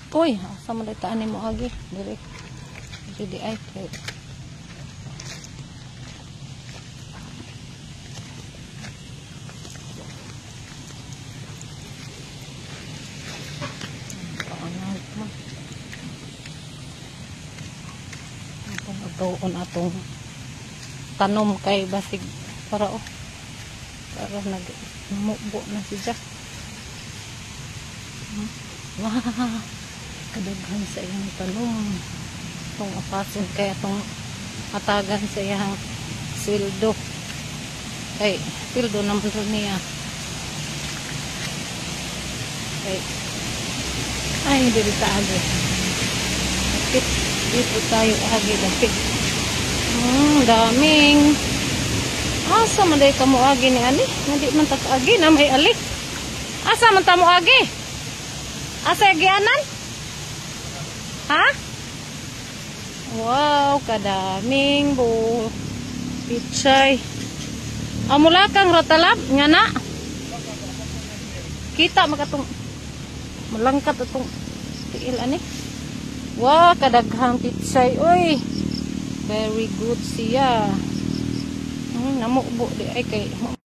Uy, asa man ta ani mo agi? Dire. Dire di ay kay. Paanag mo. Atong atuon atong tanom kay basig para oh para nag namubo na si Jack. Wah, kadaghan sa iyang tanom. Itong apason kay atong atagan sa iyang sweldo. Kay sweldo naman ron niya. Kay ay dili ta agi. Dapit dito tayo agi dapit. Daming. Asa man day ka mo agi ni ani? Hindi man ta agi na may ali. Asa man ta mo agi? Asa agianan? Ha? Wow, kadaming bu pichay. Amula kang ratalab nga na. Kita makatong malangkat atong tiil ani. Wow, kadaghang pichay. Oy. Very good siya. Namubo di ay kay